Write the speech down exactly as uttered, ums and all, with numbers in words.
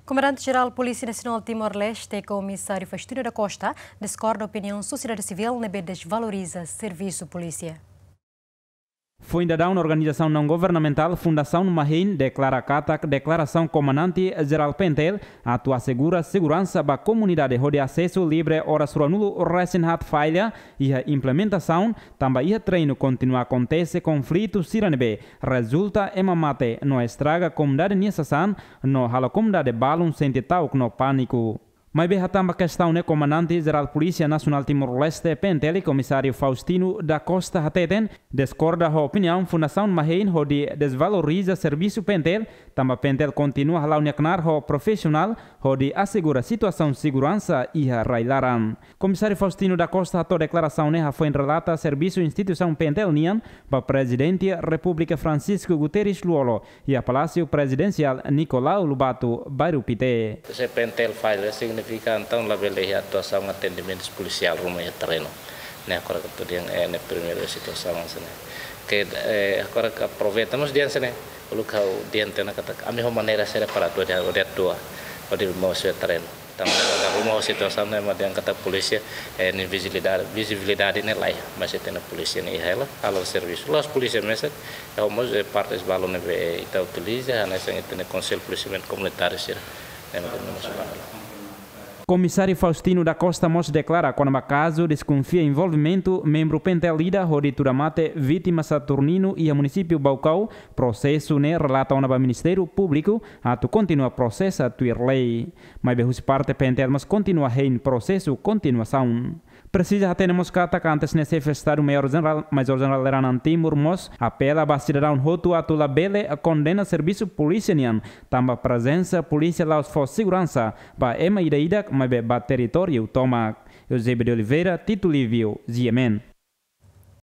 Komandante Jerál Polísia Nasionál Timor-Leste, Komisáriu Faustino da Costa, diskorda opiniaun sosiedade sivíl ne'ebé desvaloriza servisu polísia. Foin daudaun organizasaun naun-governamentál Fundasaun Mahein deklara katak deklarasaun Komandante Jerál P N T L atu asegura seguransa ba komunidade hodi asesu livre oras ruanulu-resin-haat falla iha implementasaun, tanba iha treinu kontinua akontese konflitu sira ne'ebé rezulta ema mate no estraga komunidade nia sasán no halo komunidade balun sente ta'uk no pániku. Maibé hatán ba kestaun ne'e, Komandante Jerál Polísia Nasionál Timor-Leste, P N T L, Komisáriu Faustino da Costa hateten, diskorda ho opiniaun Fundasaun Mahein hodi desvaloriza servisu P N T L, tanba P N T L kontinua hala'o nia knaar ho profisionál hodi asegura situasaun seguransa iha rai-laran. Komisáriu Faustino da Costa hato'o deklarasaun ne'e hafoin relata servisu instituisaun P N T L nian ba Prezidente Repúblika Francisco Guterres Lú-Olo iha Palásiu Prezidensiál Nicolau Lobato, Bairru Pité. Se P N T L falla signifika entaun labele iha atuasaun atendimentu polisiál ruma iha terrenu. Ne'e agora ke atu dehan, eh, ne'e primeiru situasaun hanesan ne'e. Ke, eh, agora ke aproveita mós dehan hanesan ne'e. Uluk ha'u dehan tiha ona katak ami ho maneira sira para atu dehan, atu atua, atu mós iha terrenu. Tanba dala ruma ho situasaun ne'e mak dehan katak polísia, eh, nia vizibilidade, vizibilidade ne'e laiha, mas ita-nia polísia ne'e iha hela, halo servisu. La'ós polísia mesak, eh, ho mós, eh, partes balun ne'ebé ita utiliza, hanesan ita-nia konsellu polisiamentu komunitáriu sira, ne'e mak ita-nia mós ba hela. Komisáriu Faustino da Costa mós deklara kona-ba kazu deskonfia envolvimentu membru P N T L ida hodi tuda mate vítima Saturnino iha munisípiu Baucau, prosesu ne'e relata ona ba Ministériu Públiku atu kontinua prosesa tuir lei. Maibé husi parte P N T L mós kontinua hein prosesu kontinuasaun. Presiza hatene mós katak antes ne'e Xefe Estadu Maiór Jenerál, Maizór Jenerál Leranan Timur mós apela ba sidadaun hotu atu labele kondena servisu polísia nian, tanba prezensa polísia la'ós fó seguransa ba ema ida-idak, maibé ba territóriu tomak. Eusébio de Oliveira, Tito Lívio, G M N.